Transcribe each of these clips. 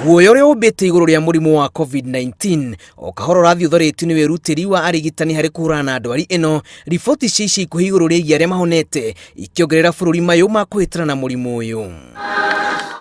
Guoya ũrĩa ũmbĩte igũrũ rĩa mũrimũ wa COVID-19 o kahora ũrathiĩ ũtharĩtio nĩ wĩrutĩri wa arigitani harĩ kũhũrana na ndwari ĩno, riboti cia ica ikuhĩ igũrũ rĩgiĩ arĩa mahonete ikĩongerera bũrũri mayũ ma kũhĩtana na mũrimũ ũyũ.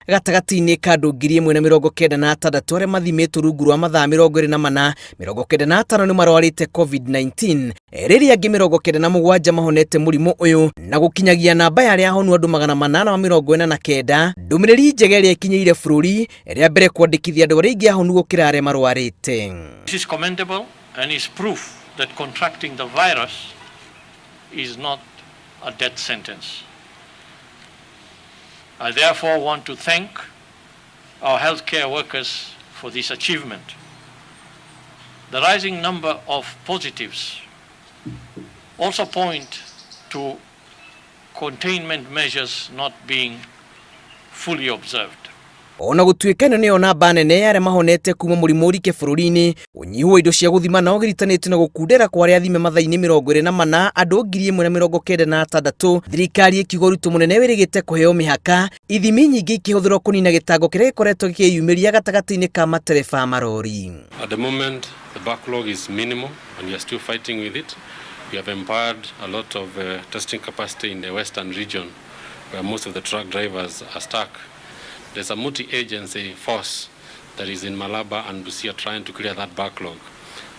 Gatagatĩ-inĩ ka andũ 1,096 arĩa mathimĩtwo rungu rwa mathaa 24, 95 nĩ marwarĩte COVID-19, rĩrĩa angĩ 97 mahonete mũrimũ ũyũ na gũkinyagia namba ya arĩa ahonu andũ 849. Ndũmĩrĩri njega ĩrĩa ĩkinyĩire bũrũri rĩa mbere kwandĩkithia andũ arĩa aingĩ ahonu gũkĩra arĩa marwarĩte. This is commendable and is proof that contracting the virus is not a death sentence. I therefore want to thank our healthcare workers for this achievement. The rising number of positives also point to containment measures not being fully observed. Ona gũtuĩka ĩno nĩyo namba nene ya arĩa mahonete kuma mũrimũ ũrike bũrũri-inĩ, ũnyihu wa indo cia gũthima na ũgiritanĩtio na gũkundera kwa arĩa athime mathaa-inĩ 24 andũ 1,096, thirikari ĩkiuga ũritũ mũnene wĩrĩgĩte kũheo mĩhaka, ithimi nyingĩ ikĩhũthĩrwo kũnina gĩtango kĩrĩa gĩkoretwo gĩkĩyumĩria gatagatĩ-inĩ ka matereba a marori. At the moment, the backlog is minimal and we are still fighting with it. We have empowered a lot of testing capacity in the western region where most of the truck drivers are stuck. There's a multi-agency force that is in Malaba and Busia trying to clear that backlog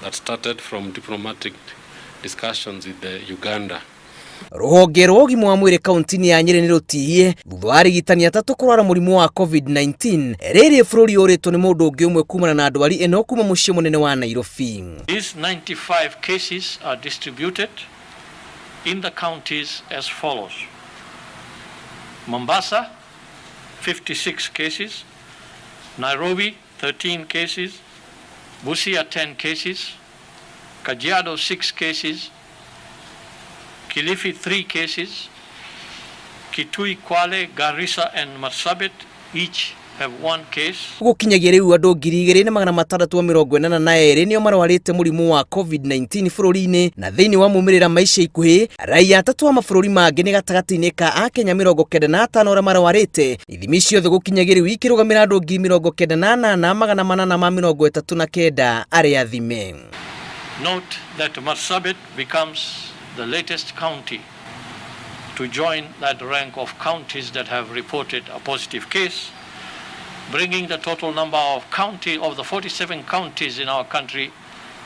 that started from diplomatic discussions with the Uganda. Rũhonge rwa ũgima wa mwĩrĩ kaunti-inĩ ya Nyĩrĩ nĩ rũtihie thutha wa arigitani atatũ kũrwara mũrimũ wa COVID-19, rĩrĩ bũrũri ũrĩtwo nĩ mũndũ ũngĩ ũmwe kumana na ndwari ĩno kuma mũciĩ mũnene wa Nairobi. These 95 cases are distributed in the counties as follows. Mombasa, 56 cases, Nairobi, 13 cases, Busia, 10 cases, Kajiado, 6 cases, Kilifi, 3 cases, Kitui, Kwale, Garissa, and Marsabit each have one case. Gũkinyagia rĩu andũ 2,682 nĩo marwarĩte mũrimũ wa COVID-19 bũrũri-inĩ, na thĩinĩ wa maumĩrĩra ma ica ikuhĩ raia atatũ a mabũrũri mangĩ nĩ gatagatĩ-inĩ ka akenya 95 arĩa marwarĩte. Ithimi ciothe gũkinyagia rĩu ikĩrũgamĩra andũ 98,839 arĩa athime. Note that Marsabit becomes the latest county to join that rank of counties that have reported a positive case, bringing the total number of county of the 47 counties in our country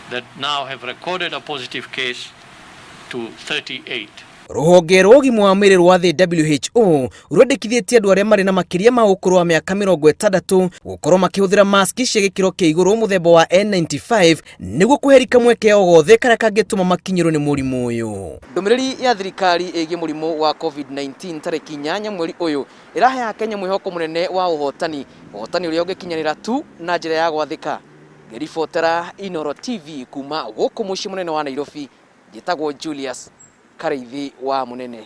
that now have recorded a positive case to 38. Rũhonge rwa ũgima wa mwĩrĩ rwa thĩ WHO rwendekithĩtie andũ arĩa marĩ na makĩria ma ũkũrũ wa mĩaka 60 gũkorwo makĩhũthĩra maski cia gĩkĩro kĩa igũrũ mũthemba wa N95 nĩguo kũherika mweke o gothe karĩa kangĩtũma makinyĩrwo nĩ mũrimũ ũyũ. Ndũmĩrĩri ya thirikari ĩgiĩ mũrimũ wa COVID-19 tarĩki 8 mweri ũyũ ĩrahe Akenya mwĩhoko mũnene wa ũhotani, ũhotani ũrĩa ũngĩkinyanĩra tu na njĩra ya gwathĩka. Ngĩribotera Inooro TV kuma gũkũ mũciĩ mũnene wa Nairobi, njĩtagwo Julius Karĩithi wa Mũnene.